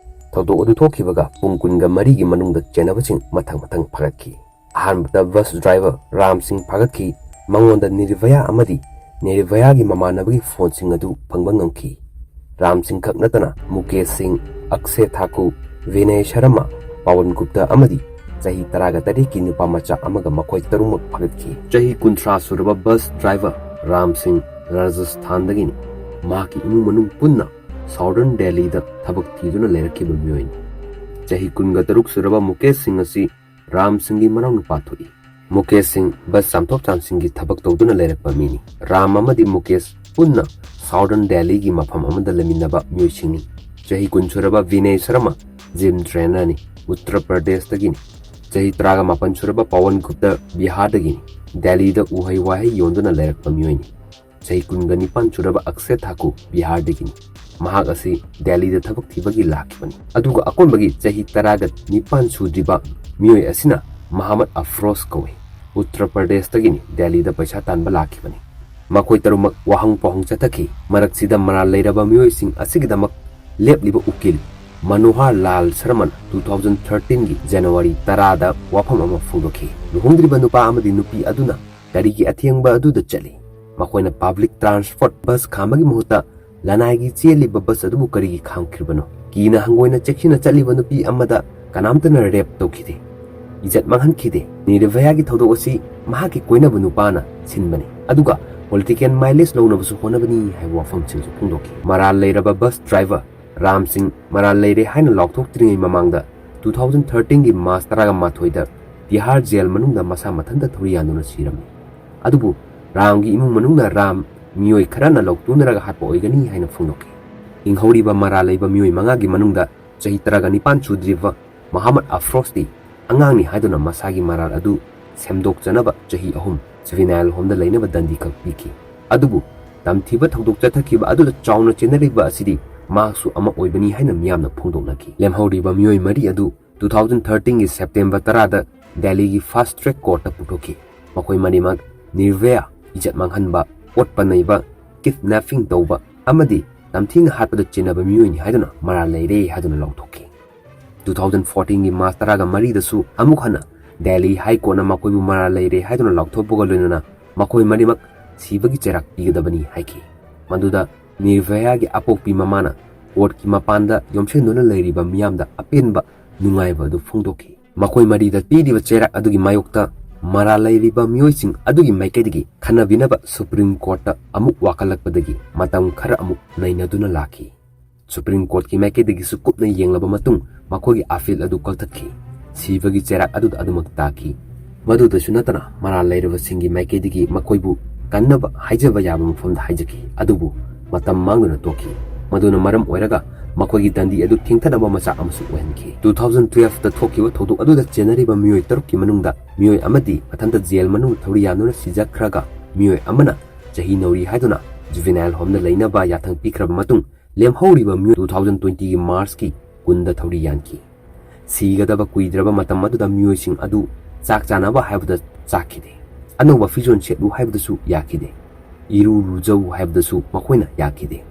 ꯊꯧꯗꯣꯛ ꯑꯗꯨ ꯊꯣꯛꯈꯤꯕꯒ ꯄꯨꯡ ꯀꯨꯟꯒ ꯃꯔꯤꯒꯤ ꯃꯅꯨꯡꯗ ꯆꯦꯟꯅꯕꯁꯤꯡ ꯃꯊꯪ ꯃꯊꯪ ꯐꯥꯒꯠꯈꯤ꯫ ꯑꯍꯥꯟꯕꯗ ꯕꯁ ꯗ꯭ꯔꯥꯏꯚꯔ ꯔꯥꯝ ꯁꯤꯡ ꯐꯥꯒꯠꯈꯤ꯫ ꯃꯉꯣꯟꯗ ꯅꯤꯔꯚꯌꯥ ꯑꯃꯗꯤ ꯅꯤꯔꯚꯌꯥꯒꯤ ꯃꯃꯥꯟꯅꯕꯒꯤ ꯐꯣꯟꯁꯤꯡ ꯑꯗꯨ ꯐꯪꯕ ꯉꯝꯈꯤ꯫ ꯔꯥꯝ ꯁꯤꯡ ꯈꯛ ꯅꯠꯇꯅ ꯃꯨꯀꯦꯁ ꯁꯤꯡ, ꯑꯛꯁꯦ ꯊꯥꯀꯨꯔ, ꯚꯤꯅꯌ ꯁꯔꯃ, ꯄꯋꯟ ꯒꯨꯞꯇ ꯑꯃꯗꯤ ꯆꯍꯤ ꯇꯔꯥꯒ ꯇꯔꯦꯠꯀꯤ ꯅꯨꯄꯥ ꯃꯆꯥ ꯑꯃꯒ ꯃꯈꯣꯏ ꯇꯔꯨꯛꯃꯛ ꯐꯥꯒꯠꯈꯤ꯫ ꯆꯍꯤ ꯀꯨꯟꯊ꯭ꯔꯥ ꯁꯨꯔꯕ ꯕꯁ ꯗ꯭ꯔꯥꯏꯚꯔ ꯔꯥꯝ ꯁꯤꯡ ꯔꯥꯖꯁꯊꯥꯟꯗꯒꯤꯅꯤ꯫ ꯃꯍꯥꯛꯀꯤ ꯏꯃꯨꯡ ꯃꯅꯨꯡ ꯄꯨꯟꯅ ꯁꯥꯎꯗꯔꯟ ꯗꯦꯜꯂꯤꯗ ꯊꯕꯛ ꯊꯤꯗꯨꯅ ꯂꯩꯔꯛꯈꯤꯕ ꯃꯤꯑꯣꯏꯅꯤ꯫ ꯆꯍꯤ ꯀꯨꯟꯒ ꯇꯔꯨꯛ ꯁꯨꯔꯕ ꯃꯨꯀꯦꯁ ꯁꯤꯡ ꯑꯁꯤ ꯔꯥꯝ ꯁꯤꯡꯒꯤ ꯃꯅꯥꯎꯅꯨꯄꯥ ꯊꯣꯛꯏ꯫ ꯃꯨꯀꯦꯁ ꯁꯤꯡ ꯕꯁ ꯆꯥꯝꯊꯣꯛ ꯆꯥꯝꯁꯤꯟꯒꯤ ꯊꯕꯛ ꯇꯧꯗꯨꯅ ꯂꯩꯔꯛꯄ ꯃꯤꯅꯤ꯫ ꯔꯥꯝ ꯑꯃꯗꯤ ꯃꯨꯀꯦꯁ ꯄꯨꯟꯅ ꯁꯥꯎꯗꯔꯟ ꯗꯦꯜꯂꯤꯒꯤ ꯃꯐꯝ ꯑꯃꯗ ꯂꯩꯃꯤꯟꯅꯕ ꯃꯤꯑꯣꯏꯁꯤꯡꯅꯤ꯫ ꯆꯍꯤ ꯀꯨꯟ ꯁꯨꯔꯕ ꯚꯤꯅꯦ ꯁꯔꯃ ꯖꯤꯝ ꯇ꯭ꯔꯦꯅꯔꯅꯤ꯫ ꯎꯠꯇꯔ ꯄ꯭ꯔꯗꯦꯁꯇꯒꯤꯅꯤ꯫ ꯆꯍꯤ ꯇꯔꯥꯒ ꯃꯥꯄꯟ ꯁꯨꯔꯕ ꯄꯋꯟ ꯒꯨꯞꯇ ꯕꯤꯍꯥꯔꯗꯒꯤꯅꯤ꯫ ꯗꯦꯜꯂꯤꯗ ꯎꯍꯩ ꯋꯥꯍꯩ ꯌꯣꯟꯗꯨꯅ ꯂꯩꯔꯛꯄ ꯃꯤꯑꯣꯏꯅꯤ꯫ ꯆꯍꯤ ꯀꯨꯟꯒ ꯅꯤꯄꯥꯟ ꯁꯨꯔꯕ ꯑꯛꯁꯦ ꯊꯥꯀꯨ ꯕꯤꯍꯥꯔꯗꯒꯤꯅꯤ꯫ ꯃꯍꯥꯛ ꯑꯁꯤ ꯗꯦꯜꯂꯤꯗ ꯊꯕꯛ ꯊꯤꯕꯒꯤ ꯂꯥꯛꯈꯤꯕꯅꯤ꯫ ꯑꯗꯨꯒ ꯑꯀꯣꯟꯕꯒꯤ ꯆꯍꯤ ꯇꯔꯥꯒ ꯅꯤꯄꯥꯟ ꯁꯨꯗ꯭ꯔꯤꯕ ꯃꯤꯑꯣꯏ ꯑꯁꯤꯅ ꯃꯍꯃꯗ ꯑꯐ꯭ꯔꯣꯖ ꯀꯧꯏ꯫ ꯎꯠꯇꯔ ꯄ꯭ꯔꯗꯦꯁꯇꯒꯤꯅꯤ꯫ ꯗꯦꯜꯂꯤꯗ ꯄꯩꯁꯥ ꯇꯥꯟꯕ ꯂꯥꯛꯈꯤꯕꯅꯤ꯫ ꯃꯈꯣꯏ ꯇꯔꯨꯃꯛ ꯋꯥꯍꯪ ꯄꯥꯎꯍꯪ ꯆꯠꯊꯈꯤ꯫ ꯃꯔꯛꯁꯤꯗ ꯃꯔꯥꯜ ꯂꯩꯔꯕ ꯃꯤꯑꯣꯏꯁꯤꯡ ꯑꯁꯤꯒꯤꯗꯃꯛ ꯂꯦꯞꯂꯤꯕ ꯎꯀꯤꯜ ꯃꯅꯣꯍꯔ ꯂꯥꯜ ꯁꯔꯃꯟ two thousand thirteen ꯒꯤ ꯖꯅꯋꯥꯔꯤ ꯇꯔꯥꯗ ꯋꯥꯐꯝ ꯑꯃ ꯐꯣꯡꯗꯣꯛꯈꯤ꯫ ꯂꯨꯍꯣꯡꯗ꯭ꯔꯤꯕ ꯅꯨꯄꯥ ꯑꯃꯗꯤ ꯅꯨꯄꯤ ꯑꯗꯨꯅ ꯒꯥꯔꯤꯒꯤ ꯑꯊꯦꯡꯕ ꯑꯗꯨꯗ ꯆꯠꯂꯤ꯫ ꯃꯈꯣꯏꯅ ꯄꯕ꯭ꯂꯤꯛ ꯇ꯭ꯔꯥꯟꯁꯄꯣꯔꯠ ꯕꯁ ꯈꯥꯝꯕꯒꯤ ꯃꯍꯨꯠꯇ ꯂꯅꯥꯏꯒꯤ ꯆꯦꯜꯂꯤꯕ ꯕꯁ ꯑꯗꯨꯕꯨ ꯀꯔꯤꯒꯤ ꯈꯥꯝꯈꯤꯕꯅꯣ? ꯀꯤꯅ ꯍꯪꯒꯣꯏꯅ ꯆꯦꯛꯁꯤꯟꯅ ꯆꯠꯂꯤꯕ ꯅꯨꯄꯤ ꯑꯃꯗ ꯀꯅꯥꯝꯇꯅ ꯔꯦꯞ ꯇꯧꯈꯤꯗꯦ, ꯏꯖꯠ ꯃꯥꯡꯍꯟꯈꯤꯗꯦ꯫ ꯅꯤꯔꯚꯌꯥꯒꯤ ꯊꯧꯗꯣꯛ ꯑꯁꯤ ꯃꯍꯥꯛꯀꯤ ꯀꯣꯏꯅꯕ ꯅꯨꯄꯥꯅ ꯁꯤꯟꯕꯅꯤ, ꯑꯗꯨꯒ ꯄꯣꯂꯤꯇꯤꯀꯦꯜ ꯃꯥꯏꯂꯦꯖ ꯂꯧꯅꯕꯁꯨ ꯍꯣꯠꯅꯕꯅꯤ ꯍꯥꯏꯕ ꯋꯥꯐꯝꯁꯤꯡꯁꯨ ꯐꯣꯡꯗꯣꯛꯈꯤ꯫ ꯃꯔꯥꯜ ꯂꯩꯔꯕ ꯕꯁ ꯗ꯭ꯔꯥꯏꯚꯔ ꯔꯥꯝ ꯁꯤꯡ ꯃꯔꯥꯜ ꯂꯩꯔꯦ ꯍꯥꯏꯅ ꯂꯥꯎꯊꯣꯛꯇ꯭ꯔꯤꯉꯩ ꯃꯃꯥꯡꯗ two thousand thirteen ꯒꯤ ꯃꯥꯔꯆ ꯇꯔꯥꯃꯥꯊꯣꯏꯗ ꯇꯤꯍꯥꯔ ꯖꯦꯜ ꯃꯅꯨꯡꯗ ꯃꯁꯥ ꯃꯊꯟꯇ ꯊꯧꯔꯤ ꯌꯥꯟꯗꯨꯅ ꯁꯤꯔꯝꯃꯤ꯫ ꯑꯗꯨꯕꯨ ꯔꯥꯝꯒꯤ ꯏꯃꯨꯡ ꯃꯅꯨꯡꯅ ꯔꯥꯝ ꯃꯤꯑꯣꯏ ꯈꯔꯅ ꯂꯧꯇꯨꯅꯔꯒ ꯍꯥꯠꯄ ꯑꯣꯏꯒꯅꯤ ꯍꯥꯏꯅ ꯐꯣꯡꯗꯣꯛꯈꯤ꯫ ꯍꯤꯡꯍꯧꯔꯤꯕ ꯃꯔꯥꯜ ꯂꯩꯕ ꯃꯤꯑꯣꯏ ꯃꯉꯥꯒꯤ ꯃꯅꯨꯡꯗ ꯆꯍꯤ ꯇꯔꯥꯒ ꯅꯤꯄꯥꯟ ꯁꯨꯗ꯭ꯔꯤꯕ ꯃꯍꯃꯗ ꯑꯐ꯭ꯔꯣꯖꯇꯤ ꯑꯉꯥꯡꯅꯤ ꯍꯥꯏꯗꯨꯅ ꯃꯁꯥꯒꯤ ꯃꯔꯥꯜ ꯑꯗꯨ ꯁꯦꯝꯗꯣꯛꯆꯅꯕ ꯆꯍꯤ ꯑꯍꯨꯝ ꯖꯨꯚꯦꯅꯥꯏꯜ ꯍꯣꯝꯗ ꯂꯩꯅꯕ ꯗꯟꯗꯤ ꯈꯛ ꯄꯤꯈꯤ꯫ ꯑꯗꯨꯕꯨ ꯇꯝꯊꯤꯕ ꯊꯧꯗꯣꯛ ꯆꯠꯊꯈꯤꯕ ꯑꯗꯨꯗ ꯆꯥꯎꯅ ꯆꯦꯟꯅꯔꯤꯕ ꯑꯁꯤꯗꯤ ꯃꯍꯥꯛꯁꯨ ꯑꯃ ꯑꯣꯏꯕꯅꯤ ꯍꯥꯏꯅ ꯃꯤꯌꯥꯝꯅ ꯐꯣꯡꯗꯣꯛꯅꯈꯤ꯫ ꯂꯦꯝꯍꯧꯔꯤꯕ ꯃꯤꯑꯣꯏ ꯃꯔꯤ ꯑꯗꯨ two thousand thirteen ꯒꯤ ꯁꯦꯞꯇꯦꯝꯕꯔ ꯇꯔꯥꯗ ꯗꯦꯜꯂꯤꯒꯤ ꯐꯥꯁꯠ ꯇ꯭ꯔꯦꯛ ꯀꯣꯔꯠꯇ ꯄꯨꯊꯣꯛꯈꯤ꯫ ꯃꯈꯣꯏ ꯃꯔꯤꯃꯛ ꯅꯤꯔꯚꯌꯥ, ꯏꯖꯠ ꯃꯥꯡꯍꯟꯕ, ꯑꯣꯠꯄ ꯅꯩꯕ, ꯀꯤꯗꯅꯦꯄꯤꯡ ꯇꯧꯕ ꯑꯃꯗꯤ ꯇꯝꯊꯤꯅ ꯍꯥꯠꯄꯗ ꯆꯤꯟꯅꯕ ꯃꯤꯑꯣꯏꯅꯤ ꯍꯥꯏꯗꯨꯅ ꯃꯔꯥꯜ ꯂꯩꯔꯦ ꯍꯥꯏꯗꯨꯅ ꯂꯥꯎꯊꯣꯛꯈꯤ꯫ two thousand fourteen ꯒꯤ ꯃꯥꯔꯆ ꯇꯔꯥꯒ ꯃꯔꯤꯗꯁꯨ ꯑꯃꯨꯛ ꯍꯟꯅ ꯗꯦꯜꯂꯤ ꯍꯥꯏ ꯀꯣꯔꯠꯅ ꯃꯈꯣꯏꯕꯨ ꯃꯔꯥꯜ ꯂꯩꯔꯦ ꯍꯥꯏꯗꯨꯅ ꯂꯥꯎꯊꯣꯛꯄꯒ ꯂꯣꯏꯅꯅ ꯃꯈꯣꯏ ꯃꯔꯤꯃꯛ ꯁꯤꯕꯒꯤ ꯆꯩꯔꯥꯛ ꯄꯤꯒꯗꯕꯅꯤ ꯍꯥꯏꯈꯤ꯫ ꯃꯗꯨꯗ ꯅꯤꯔꯚꯌꯥꯒꯤ ꯑꯄꯣꯛꯄꯤ ꯃꯃꯥꯅ ꯀꯣꯔꯠꯀꯤ ꯃꯄꯥꯟꯗ ꯌꯣꯝꯁꯤꯟꯗꯨꯅ ꯂꯩꯔꯤꯕ ꯃꯤꯌꯥꯝꯗ ꯑꯄꯦꯟꯕ ꯅꯨꯡꯉꯥꯏꯕ ꯑꯗꯨ ꯐꯣꯡꯗꯣꯛꯈꯤ꯫ ꯃꯈꯣꯏ ꯃꯔꯤꯗ ꯄꯤꯔꯤꯕ ꯆꯩꯔꯥꯛ ꯑꯗꯨꯒꯤ ꯃꯥꯌꯣꯛꯇ ꯃꯔꯥꯜ ꯂꯩꯔꯤꯕ ꯃꯤꯑꯣꯏꯁꯤꯡ ꯑꯗꯨꯒꯤ ꯃꯥꯏꯀꯩꯗꯒꯤ ꯈꯟꯅꯕꯤꯅꯕ ꯁꯨꯄ꯭ꯔꯤꯝ ꯀꯣꯔꯠꯇ ꯑꯃꯨꯛ ꯋꯥꯀꯠꯂꯛꯄꯗꯒꯤ ꯃꯇꯝ ꯈꯔ ꯑꯃꯨꯛ ꯅꯩꯅꯗꯨꯅ ꯂꯥꯛꯈꯤ꯫ ꯁꯨꯄ꯭ꯔꯤꯝ ꯀꯣꯔꯠꯀꯤ ꯃꯥꯏꯀꯩꯗꯒꯤꯁꯨ ꯀꯨꯞꯅ ꯌꯦꯡꯂꯕ ꯃꯇꯨꯡ ꯃꯈꯣꯏꯒꯤ ꯑꯄꯤꯜ ꯑꯗꯨ ꯀꯛꯊꯠꯈꯤ꯫ ꯁꯤꯕꯒꯤ ꯆꯩꯔꯥꯛ ꯑꯗꯨꯗ ꯑꯗꯨꯃꯛ ꯇꯥꯈꯤ꯫ ꯃꯗꯨꯗꯁꯨ ꯅꯠꯇꯅ ꯃꯔꯥꯜ ꯂꯩꯔꯕꯁꯤꯡꯒꯤ ꯃꯥꯏꯀꯩꯗꯒꯤ ꯃꯈꯣꯏꯕꯨ ꯀꯟꯅꯕ ꯍꯥꯏꯖꯕ ꯌꯥꯕ ꯃꯐꯝꯗ ꯍꯥꯏꯖꯈꯤ, ꯑꯗꯨꯕꯨ ꯃꯇꯝ ꯃꯥꯡꯗꯨꯅ ꯇꯣꯛꯈꯤ꯫ ꯃꯗꯨꯅ ꯃꯔꯝ ꯑꯣꯏꯔꯒ ꯃꯈꯣꯏꯒꯤ ꯗꯟꯗꯤ ꯑꯗꯨ ꯊꯦꯡꯊꯅꯕ ꯃꯆꯥꯛ ꯑꯃꯁꯨ ꯑꯣꯏꯍꯟꯈꯤ꯫ Two thousand twelve ꯊꯣꯛꯈꯤꯕ ꯊꯧꯗꯣꯛ ꯑꯗꯨꯗ ꯆꯦꯟꯅꯔꯤꯕ ꯃꯤꯑꯣꯏ ꯇꯔꯨꯛꯀꯤ ꯃꯅꯨꯡꯗ ꯃꯤꯑꯣꯏ ꯑꯃꯗꯤ ꯃꯊꯟꯇ ꯖꯦꯜ ꯃꯅꯨꯡꯗ ꯊꯧꯔꯤ ꯌꯥꯟꯗꯨꯅ ꯁꯤꯖꯈ꯭ꯔꯒ, ꯃꯤꯑꯣꯏ ꯑꯃꯅ ꯆꯍꯤ ꯅꯧꯔꯤ ꯍꯥꯏꯗꯨꯅ ꯖꯨꯚꯦꯅꯥꯏꯜ ꯍꯣꯝꯗ ꯂꯩꯅꯕ ꯌꯥꯊꯪ ꯄꯤꯈ꯭ꯔꯕ ꯃꯇꯨꯡ, ꯂꯦꯝꯍꯧꯔꯤꯕ ꯃꯤꯑꯣꯏ two thousand twenty ꯒꯤ ꯃꯥꯔꯆꯀꯤ ꯀꯨꯟꯗ ꯊꯧꯔꯤ ꯌꯥꯟꯈꯤ꯫ ꯁꯤꯒꯗꯕ ꯀꯨꯏꯗ꯭ꯔꯕ ꯃꯇꯝ ꯑꯗꯨꯗ ꯃꯤꯑꯣꯏꯁꯤꯡ ꯑꯗꯨ ꯆꯥꯛ ꯆꯥꯅꯕ ꯍꯥꯏꯕꯗ ꯆꯥꯛꯈꯤꯗꯦ꯫ ꯑꯅꯧꯕ ꯐꯤꯖꯣꯜ ꯁꯦꯠꯂꯨ ꯍꯥꯏꯕꯗꯁꯨ ꯌꯥꯈꯤꯗꯦ꯫ ꯏꯔꯨ ꯂꯨꯖꯧ ꯍꯥꯏꯕꯗꯁꯨ ꯃꯈꯣꯏꯅ ꯌꯥꯈꯤꯗꯦ꯫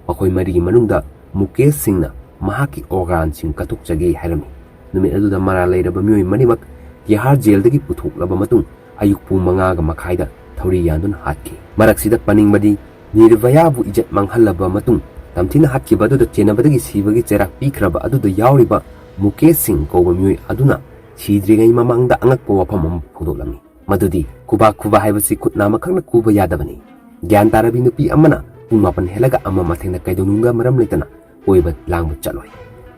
ꯃꯈꯣꯏ ꯃꯔꯤꯒꯤ ꯃꯅꯨꯡꯗ ꯃꯨꯀꯦꯁ ꯁꯤꯡꯅ ꯃꯍꯥꯛꯀꯤ ꯑꯣꯔꯒꯥꯟꯁꯤꯡ ꯀꯠꯊꯣꯛꯆꯒꯦ ꯍꯥꯏꯔꯝꯃꯤ꯫ ꯅꯨꯃꯤꯠ ꯑꯗꯨꯗ ꯃꯔꯥꯜ ꯂꯩꯔꯕ ꯃꯤꯑꯣꯏ ꯃꯔꯤꯃꯛ ꯇꯤꯍꯥꯔ ꯖꯦꯜꯗꯒꯤ ꯄꯨꯊꯣꯛꯂꯕ ꯃꯇꯨꯡ ꯑꯌꯨꯛ ꯄꯨꯡ ꯃꯉꯥꯒ ꯃꯈꯥꯏꯗ ꯊꯧꯔꯤ ꯌꯥꯟꯗꯨꯅ ꯍꯥꯠꯈꯤ꯫ ꯃꯔꯛꯁꯤꯗ ꯄꯟꯅꯤꯡꯕꯗꯤ, ꯅꯤꯔꯚꯌꯥꯕꯨ ꯏꯖꯠ ꯃꯥꯡꯍꯜꯂꯕ ꯃꯇꯨꯡ ꯇꯝꯊꯤꯅ ꯍꯥꯠꯈꯤꯕ ꯑꯗꯨꯗ ꯆꯦꯟꯅꯕꯗꯒꯤ ꯁꯤꯕꯒꯤ ꯆꯩꯔꯥꯛ ꯄꯤꯈ꯭ꯔꯕ ꯑꯗꯨꯗ ꯌꯥꯎꯔꯤꯕ ꯃꯨꯀꯦꯁ ꯁꯤꯡ ꯀꯧꯕ ꯃꯤꯑꯣꯏ ꯑꯗꯨꯅ ꯁꯤꯗ꯭ꯔꯤꯉꯩ ꯃꯃꯥꯡꯗ ꯑꯉꯛꯄ ꯋꯥꯐꯝ ꯑꯃ ꯐꯣꯡꯗꯣꯛꯂꯝꯃꯤ꯫ ꯃꯗꯨꯗꯤ ꯈꯨꯕꯥꯛ ꯈꯨꯕ ꯍꯥꯏꯕꯁꯤ ꯈꯨꯠ ꯅꯥꯝꯃꯈꯛꯅ ꯈꯨꯕ ꯌꯥꯗꯕꯅꯤ꯫ ꯒ꯭ꯌꯥꯟ ꯇꯥꯔꯕꯤ ꯅꯨꯄꯤ ꯑꯃꯅ ꯄꯨꯡ ꯃꯥꯄꯟ ꯍꯦꯜꯂꯒ ꯑꯃꯝ ꯑꯊꯦꯡꯗ ꯀꯩꯗꯧꯅꯨꯡꯗ ꯃꯔꯝ ꯂꯩꯇꯅ ꯀꯣꯏꯕ ꯂꯥꯡꯕ ꯆꯠꯂꯣꯏ꯫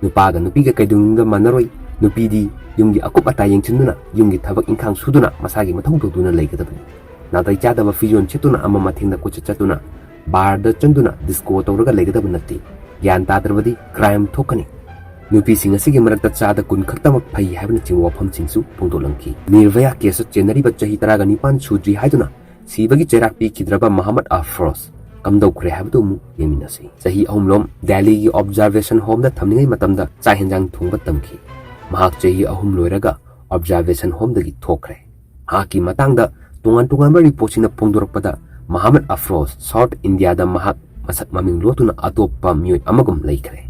ꯅꯨꯄꯥꯒ ꯅꯨꯄꯤꯒ ꯀꯩꯗꯧꯅꯨꯡꯗ ꯃꯥꯟꯅꯔꯣꯏ꯫ ꯅꯨꯄꯤꯗꯤ ꯌꯨꯝꯒꯤ ꯑꯀꯨꯞ ꯑꯇꯥ ꯌꯦꯡꯁꯤꯟꯗꯨꯅ, ꯌꯨꯝꯒꯤ ꯊꯕꯛ ꯏꯪꯈꯥꯡ ꯁꯨꯗꯨꯅ ꯃꯁꯥꯒꯤ ꯃꯊꯧ ꯇꯧꯗꯨꯅ ꯂꯩꯒꯗꯕꯅꯤ꯫ ꯅꯥꯇꯩ ꯆꯥꯗꯕ ꯐꯤꯖꯣꯜ ꯁꯦꯠꯇꯨꯅ ꯑꯃꯝ ꯑꯊꯦꯡꯗ ꯀꯣꯏꯆꯠ ꯆꯠꯇꯨꯅ ꯕꯥꯔꯗ ꯆꯪꯗꯨꯅ ꯗꯤꯁꯀꯣ ꯇꯧꯔꯒ ꯂꯩꯒꯗꯕ ꯅꯠꯇꯦ꯫ ꯒ꯭ꯌꯥꯟ ꯇꯥꯗ꯭ꯔꯕꯗꯤ ꯀ꯭ꯔꯥꯏꯝ ꯊꯣꯛꯀꯅꯤ꯫ ꯅꯨꯄꯤꯁꯤꯡ ꯑꯁꯤꯒꯤ ꯃꯔꯛꯇ ꯆꯥꯗ ꯀꯨꯟ ꯈꯛꯇꯃꯛ ꯐꯩ ꯍꯥꯏꯕꯅꯆꯤꯡꯕ ꯋꯥꯐꯝꯁꯤꯡꯁꯨ ꯐꯣꯡꯗꯣꯛꯂꯝꯈꯤ꯫ ꯅꯤꯔꯚꯌꯥ ꯀꯦꯁꯇ ꯆꯦꯟꯅꯔꯤꯕ ꯆꯍꯤ ꯇꯔꯥꯒ ꯅꯤꯄꯥꯟ ꯁꯨꯗ꯭ꯔꯤ ꯍꯥꯏꯗꯨꯅ ꯁꯤꯕꯒꯤ ꯆꯩꯔꯥꯛ ꯄꯤꯈꯤꯗ꯭ꯔꯕ ꯃꯍꯃꯗ ꯑꯐ꯭ꯔꯣꯖ ꯀꯝꯗꯧꯈ꯭ꯔꯦ ꯍꯥꯏꯕꯗꯨ ꯑꯃꯨꯛ ꯌꯦꯡꯃꯤꯟꯅꯁꯤ꯫ ꯆꯍꯤ ꯑꯍꯨꯝꯂꯣꯝ ꯗꯦꯜꯂꯤꯒꯤ ꯑꯣꯕꯖꯥꯔꯚꯦꯁꯟ ꯍꯣꯝꯗ ꯊꯝꯂꯤꯉꯩ ꯃꯇꯝꯗ ꯆꯥꯛ ꯍꯦꯟꯖꯥꯡ ꯊꯣꯡꯕ ꯇꯝꯈꯤ꯫ ꯃꯍꯥꯛ ꯆꯍꯤ ꯑꯍꯨꯝ ꯂꯣꯏꯔꯒ ꯑꯣꯕꯖꯥꯔꯚꯦꯁꯟ ꯍꯣꯝꯗꯒꯤ ꯊꯣꯛꯈ꯭ꯔꯦ꯫ ꯃꯍꯥꯛꯀꯤ ꯃꯇꯥꯡꯗ ꯇꯣꯉꯥꯟ ꯇꯣꯉꯥꯟꯕ ꯔꯤꯄꯣꯔꯠꯁꯤꯡꯅ ꯐꯣꯡꯗꯣꯔꯛꯄꯗ, ꯃꯍꯃꯗ ꯑꯐ꯭ꯔꯣꯖ ꯁꯥꯎꯠ ꯏꯟꯗꯤꯌꯥꯗ ꯃꯍꯥꯛ ꯃꯁꯛ ꯃꯃꯤꯡ ꯂꯣꯠꯇꯨꯅ ꯑꯇꯣꯞꯄ ꯃꯤꯑꯣꯏ ꯑꯃꯒꯨꯝ ꯂꯩꯈ꯭ꯔꯦ꯫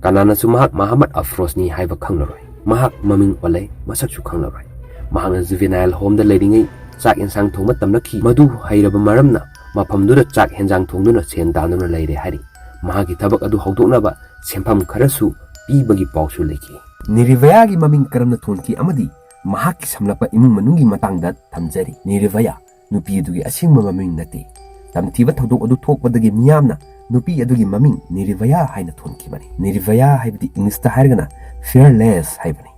ꯀꯅꯥꯅꯁꯨ ꯃꯍꯥꯛ ꯃꯍꯃꯗ ꯑꯐ꯭ꯔꯣꯖꯅꯤ ꯍꯥꯏꯕ ꯈꯪꯂꯔꯣꯏ꯫ ꯃꯍꯥꯛ ꯃꯃꯤꯡ ꯑꯣꯜꯂꯦ, ꯃꯁꯛꯁꯨ ꯈꯪꯂꯔꯣꯏ꯫ ꯃꯍꯥꯛꯅ ꯖꯨꯚꯦꯅꯥꯏꯜ ꯍꯣꯝꯗ ꯂꯩꯔꯤꯉꯩ ꯆꯥꯛ ꯌꯦꯟꯁꯥꯡ ꯊꯣꯡꯕ ꯇꯝꯂꯛꯈꯤ꯫ ꯃꯗꯨ ꯍꯩꯔꯕ ꯃꯔꯝꯅ ꯃꯐꯝꯗꯨꯗ ꯆꯥꯛ ꯌꯦꯟꯁꯥꯡ ꯊꯣꯡꯗꯨꯅ ꯁꯦꯟ ꯇꯥꯟꯗꯨꯅ ꯂꯩꯔꯦ ꯍꯥꯏꯔꯤ꯫ ꯃꯍꯥꯛꯀꯤ ꯊꯕꯛ ꯑꯗꯨ ꯍꯧꯗꯣꯛꯅꯕ ꯁꯦꯟꯐꯝ ꯈꯔꯁꯨ ꯄꯤꯕꯒꯤ ꯄꯥꯎꯁꯨ ꯂꯩꯈꯤ꯫ ꯅꯤꯔꯚꯌꯥꯒꯤ ꯃꯃꯤꯡ ꯀꯔꯝꯅ ꯊꯣꯟꯈꯤ ꯑꯃꯗꯤ ꯃꯍꯥꯛꯀꯤ ꯁꯝꯂꯞꯄ ꯏꯃꯨꯡ ꯃꯅꯨꯡꯒꯤ ꯃꯇꯥꯡꯗ ꯊꯝꯖꯔꯤ꯫ ꯅꯤꯔꯚꯌꯥ ꯅꯨꯄꯤ ꯑꯗꯨꯒꯤ ꯑꯁꯦꯡꯕ ꯃꯃꯤꯡ ꯅꯠꯇꯦ꯫ ꯇꯝꯊꯤꯕ ꯊꯧꯗꯣꯛ ꯑꯗꯨ ꯊꯣꯛꯄꯗꯒꯤ ꯃꯤꯌꯥꯝꯅ ꯅꯨꯄꯤ ꯑꯗꯨꯒꯤ ꯃꯃꯤꯡ ꯅꯤꯔꯚꯌꯥ ꯍꯥꯏꯅ ꯊꯣꯟꯈꯤꯕꯅꯤ꯫ ꯅꯤꯔꯚꯌꯥ ꯍꯥꯏꯕꯗꯤ ꯏꯪꯂꯤꯁꯇ ꯍꯥꯏꯔꯒꯅ fearless ꯍꯥꯏꯕꯅꯤ꯫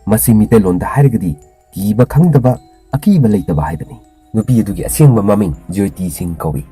ꯃꯁꯤ ꯃꯤꯇꯩꯂꯣꯟꯗ ꯍꯥꯏꯔꯒꯗꯤ ꯀꯤꯕ ꯈꯪꯗꯕ, ꯑꯀꯤꯕ ꯂꯩꯇꯕ ꯍꯥꯏꯕꯅꯤ꯫ ꯅꯨꯄꯤ ꯑꯗꯨꯒꯤ ꯑꯁꯦꯡꯕ ꯃꯃꯤꯡ ꯖ꯭ꯌꯣꯇꯤ ꯁꯤꯡ ꯀꯧꯏ꯫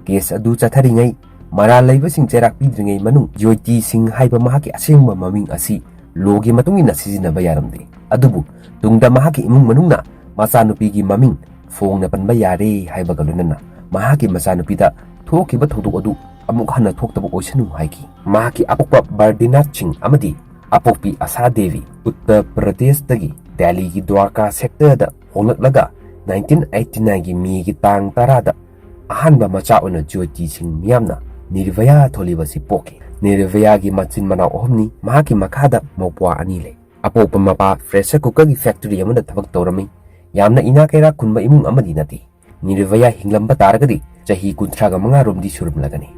ꯀꯦꯁ ꯑꯗꯨ ꯆꯠꯊꯔꯤꯉꯩ ꯃꯔꯥꯜ ꯂꯩꯕꯁꯤꯡ ꯆꯩꯔꯥꯛ ꯄꯤꯗ꯭ꯔꯤꯉꯩ ꯃꯅꯨꯡ ꯖ꯭ꯌꯣꯇꯤ ꯁꯤꯡ ꯍꯥꯏꯕ ꯃꯍꯥꯛꯀꯤ ꯑꯁꯦꯡꯕ ꯃꯃꯤꯡ ꯑꯁꯤ ꯂꯣꯒꯤ ꯃꯇꯨꯡ ꯏꯟꯅ ꯁꯤꯖꯤꯟꯅꯕ ꯌꯥꯔꯝꯗꯦ꯫ ꯑꯗꯨꯕꯨ ꯇꯨꯡꯗ ꯃꯍꯥꯛꯀꯤ ꯏꯃꯨꯡ ꯃꯅꯨꯡꯅ ꯃꯆꯥꯅꯨꯄꯤꯒꯤ ꯃꯃꯤꯡ ꯐꯣꯡꯅ ꯄꯟꯕ ꯌꯥꯔꯦ ꯍꯥꯏꯕꯒ ꯂꯣꯏꯅꯅ ꯃꯍꯥꯛꯀꯤ ꯃꯆꯥꯅꯨꯄꯤꯗ ꯊꯣꯛꯈꯤꯕ ꯊꯧꯗꯣꯛ ꯑꯗꯨ ꯑꯃꯨꯛ ꯍꯟꯅ ꯊꯣꯛꯇꯕ ꯑꯣꯏꯁꯅꯨ ꯍꯥꯏꯈꯤ꯫ ꯃꯍꯥꯛꯀꯤ ꯑꯄꯣꯛꯄ ꯕꯔꯗꯤꯅꯥꯊ ꯁꯤꯡ ꯑꯃꯗꯤ ꯑꯄꯣꯛꯄꯤ ꯑꯁꯥ ꯗꯦꯕꯤ ꯎꯠꯇꯔ ꯄ꯭ꯔꯗꯦꯁꯇꯒꯤ ꯗꯦꯜꯂꯤꯒꯤ ꯗ꯭ꯋꯥꯔꯀꯥ ꯁꯦꯛꯇꯔꯗ ꯍꯣꯡꯂꯛꯂꯒ ꯅꯥꯏꯟꯇꯤꯟ ꯑꯩꯠꯇꯤ ꯅꯥꯏꯟꯒꯤ ꯃꯦꯒꯤ ꯇꯥꯡ ꯇꯔꯥꯗ ꯑꯍꯥꯟꯕ ꯃꯆꯥ ꯑꯣꯏꯅ ꯖ꯭ꯌꯣꯇꯤ ꯁꯤꯡ ꯃꯤꯌꯥꯝꯅ ꯅꯤꯔꯚꯌꯥ ꯊꯣꯜꯂꯤꯕ ꯑꯁꯤ ꯄꯣꯛꯈꯤ꯫ ꯅꯤꯔꯚꯌꯥꯒꯤ ꯃꯆꯤꯟ ꯃꯅꯥꯎ ꯑꯍꯨꯝꯅꯤ꯫ ꯃꯍꯥꯛꯀꯤ ꯃꯈꯥꯗ ꯃꯧꯄ꯭ꯋꯥ ꯑꯅꯤ ꯂꯩ꯫ ꯑꯄꯣꯛꯄ ꯃꯄꯥ ꯄ꯭ꯔꯦꯁꯔ ꯀꯨꯀꯔꯒꯤ ꯐꯦꯛꯇꯔꯤ ꯑꯃꯗ ꯊꯕꯛ ꯇꯧꯔꯝꯃꯤ꯫ ꯌꯥꯝꯅ ꯏꯅꯥꯛ ꯀꯩꯔꯥꯛ ꯈꯨꯟꯕ ꯏꯃꯨꯡ ꯑꯃꯗꯤ ꯅꯠꯇꯦ꯫ ꯅꯤꯔꯚꯌꯥ ꯍꯤꯡꯂꯝꯕ ꯇꯥꯔꯒꯗꯤ ꯆꯍꯤ ꯀꯨꯟꯊ꯭ꯔꯥꯒ ꯃꯉꯥ ꯔꯣꯝꯗꯤ ꯁꯨꯔꯝꯂꯒꯅꯤ꯫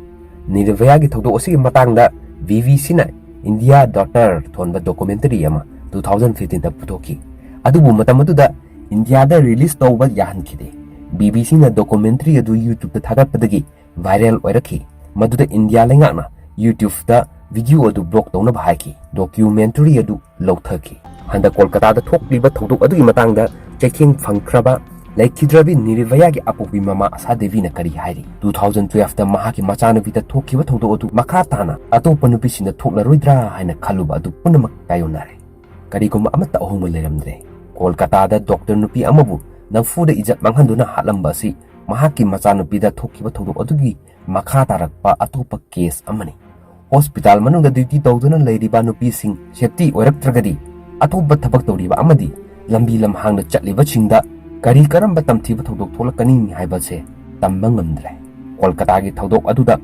ꯅꯤꯔꯚꯌꯥꯒꯤ ꯊꯧꯗꯣꯛ ꯑꯁꯤꯒꯤ ꯃꯇꯥꯡꯗ ꯕꯤ ꯕꯤ ꯁꯤꯅ ꯏꯟꯗꯤꯌꯥ ꯗꯣꯇꯔ ꯊꯣꯟꯕ ꯗꯣꯀꯨꯃꯦꯟꯇꯔꯤ ꯑꯃ ꯇꯨ ꯊꯥꯎꯖꯟ ꯐꯤꯐꯇꯤꯟꯗ ꯄꯨꯊꯣꯛꯈꯤ꯫ ꯑꯗꯨꯕꯨ ꯃꯇꯝ ꯑꯗꯨꯗ ꯏꯟꯗꯤꯌꯥꯗ ꯔꯤꯂꯤꯁ ꯇꯧꯕ ꯌꯥꯍꯟꯈꯤꯗꯦ꯫ ꯕꯤ ꯕꯤ ꯁꯤꯅ ꯗꯣꯀꯨꯃꯦꯟꯇꯔꯤ ꯑꯗꯨ ꯌꯨꯇ꯭ꯌꯨꯕꯇ ꯊꯥꯒꯠꯄꯗꯒꯤ ꯚꯥꯏꯔꯦꯜ ꯑꯣꯏꯔꯛꯈꯤ꯫ ꯃꯗꯨꯗ ꯏꯟꯗꯤꯌꯥ ꯂꯩꯉꯥꯛꯅ ꯌꯨꯇ꯭ꯌꯨꯕꯇ ꯚꯤꯗꯤꯑꯣ ꯑꯗꯨ ꯕ꯭ꯂꯣꯛ ꯇꯧꯅꯕ ꯍꯥꯏꯈꯤ꯫ ꯗꯣꯀ꯭ꯌꯨꯃꯦꯟꯇꯔꯤ ꯑꯗꯨ ꯂꯧꯊꯈꯤ꯫ ꯍꯟꯗꯛ ꯀꯣꯜꯀꯇꯥꯗ ꯊꯣꯛꯂꯤꯕ ꯊꯧꯗꯣꯛ ꯑꯗꯨꯒꯤ ꯃꯇꯥꯡꯗ ꯆꯩꯊꯦꯡ ꯐꯪꯈ꯭ꯔꯕ ꯂꯩꯈꯤꯗ꯭ꯔꯕꯤ ꯅꯤꯔꯚꯌꯥꯒꯤ ꯑꯄꯣꯛꯄꯤ ꯃꯃꯥ ꯑꯁꯥ ꯗꯦꯕꯤꯅ ꯀꯔꯤ ꯍꯥꯏꯔꯤ? ꯇꯨ ꯊꯥꯎꯖꯟ ꯇꯨꯋꯦꯜꯐꯇ ꯃꯍꯥꯛꯀꯤ ꯃꯆꯥꯅꯨꯄꯤꯗ ꯊꯣꯛꯈꯤꯕ ꯊꯧꯗꯣꯛ ꯑꯗꯨ ꯃꯈꯥ ꯇꯥꯅ ꯑꯇꯣꯞꯄ ꯅꯨꯄꯤꯁꯤꯡꯗ ꯊꯣꯛꯂꯔꯣꯏꯗ꯭ꯔꯥ ꯍꯥꯏꯅ ꯈꯜꯂꯨꯕ ꯑꯗꯨ ꯄꯨꯝꯅꯃꯛ ꯇꯥꯏꯑꯣꯟꯅꯔꯦ꯫ ꯀꯔꯤꯒꯨꯝꯕ ꯑꯃꯠꯇ ꯑꯍꯣꯡꯕ ꯂꯩꯔꯝꯗ꯭ꯔꯦ꯫ ꯀꯣꯜꯀꯇꯥꯗ ꯗꯣꯛꯇꯔ ꯅꯨꯄꯤ ꯑꯃꯕꯨ ꯅꯝꯐꯨꯗ ꯏꯖꯠ ꯃꯥꯡꯍꯟꯗꯨꯅ ꯍꯥꯠꯂꯝꯕ ꯑꯁꯤ ꯃꯍꯥꯛꯀꯤ ꯃꯆꯥꯅꯨꯄꯤꯗ ꯊꯣꯛꯈꯤꯕ ꯊꯧꯗꯣꯛ ꯑꯗꯨꯒꯤ ꯃꯈꯥ ꯇꯥꯔꯛꯄ ꯑꯇꯣꯞꯄ ꯀꯦꯁ ꯑꯃꯅꯤ꯫ ꯍꯣꯁꯄꯤꯇꯥꯜ ꯃꯅꯨꯡꯗ ꯗ꯭ꯌꯨꯇꯤ ꯇꯧꯗꯨꯅ ꯂꯩꯔꯤꯕ ꯅꯨꯄꯤꯁꯤꯡ ꯁꯦꯐꯇꯤ ꯑꯣꯏꯔꯛꯇ꯭ꯔꯒꯗꯤ ꯑꯇꯣꯞꯄ ꯊꯕꯛ ꯇꯧꯔꯤꯕ ꯑꯃꯗꯤ ꯂꯝꯕꯤ ꯂꯝꯍꯥꯡꯗ ꯆꯠꯂꯤꯕꯁꯤꯡꯗ ꯀꯔꯤ ꯀꯔꯝꯕ ꯇꯝꯊꯤꯕ ꯊꯧꯗꯣꯛ ꯊꯣꯛꯂꯛꯀꯅꯤ ꯍꯥꯏꯕꯁꯦ ꯇꯝꯕ ꯉꯝꯗ꯭ꯔꯦ꯫ ꯀꯣꯜꯀꯇꯥꯒꯤ ꯊꯧꯗꯣꯛ ꯑꯗꯨꯗ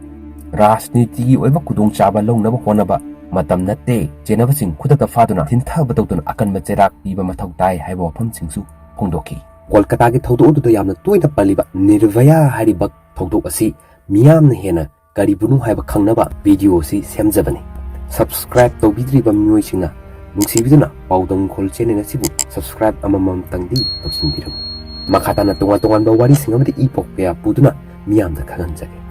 ꯔꯥꯖꯅꯤꯇꯤꯒꯤ ꯑꯣꯏꯕ ꯈꯨꯗꯣꯡꯆꯥꯕ ꯂꯧꯅꯕ ꯍꯣꯠꯅꯕ ꯃꯇꯝ ꯅꯠꯇꯦ, ꯆꯦꯟꯅꯕꯁꯤꯡ ꯈꯨꯗꯛꯇ ꯐꯥꯗꯨꯅ ꯊꯤꯟꯊꯕ ꯇꯧꯗꯨꯅ ꯑꯀꯟꯕ ꯆꯩꯔꯥꯛ ꯄꯤꯕ ꯃꯊꯧ ꯇꯥꯏ ꯍꯥꯏꯕ ꯋꯥꯐꯝꯁꯤꯡꯁꯨ ꯐꯣꯡꯗꯣꯛꯈꯤ꯫ ꯀꯣꯜꯀꯇꯥꯒꯤ ꯊꯧꯗꯣꯛ ꯑꯗꯨꯗ ꯌꯥꯝꯅ ꯇꯣꯏꯅ ꯄꯜꯂꯤꯕ ꯅꯤꯔꯚꯌꯥ ꯍꯥꯏꯔꯤꯕ ꯊꯧꯗꯣꯛ ꯑꯁꯤ ꯃꯤꯌꯥꯝꯅ ꯍꯦꯟꯅ ꯀꯔꯤꯕꯨꯅꯣ ꯍꯥꯏꯕ ꯈꯪꯅꯕ ꯚꯤꯗꯤꯑꯣ ꯑꯁꯤ ꯁꯦꯝꯖꯕꯅꯤ꯫ ꯁꯕꯁꯀ꯭ꯔꯥꯏꯕ ꯇꯧꯕꯤꯗ꯭ꯔꯤꯕ ꯃꯤꯑꯣꯏꯁꯤꯡꯅ ꯅꯨꯡꯁꯤꯕꯤꯗꯨꯅ ꯄꯥꯎꯗꯝꯈꯣꯜ ꯆꯦꯅꯦꯜ ꯑꯁꯤꯕꯨ ꯁꯕꯁꯀ꯭ꯔꯥꯏꯕ ꯑꯃꯃꯝꯇꯪꯗꯤ ꯇꯧꯁꯤꯟꯕꯤꯔꯝꯃꯨ꯫ ꯃꯈꯥ ꯇꯥꯅ ꯇꯣꯉꯥꯟ ꯇꯣꯉꯥꯟꯕ ꯋꯥꯔꯤꯁꯤꯡ ꯑꯃꯗꯤ ꯏ ꯄꯥꯎ ꯀꯌꯥ ꯄꯨꯗꯨꯅ ꯃꯤꯌꯥꯝꯗ ꯈꯪꯍꯟꯖꯒꯦ꯫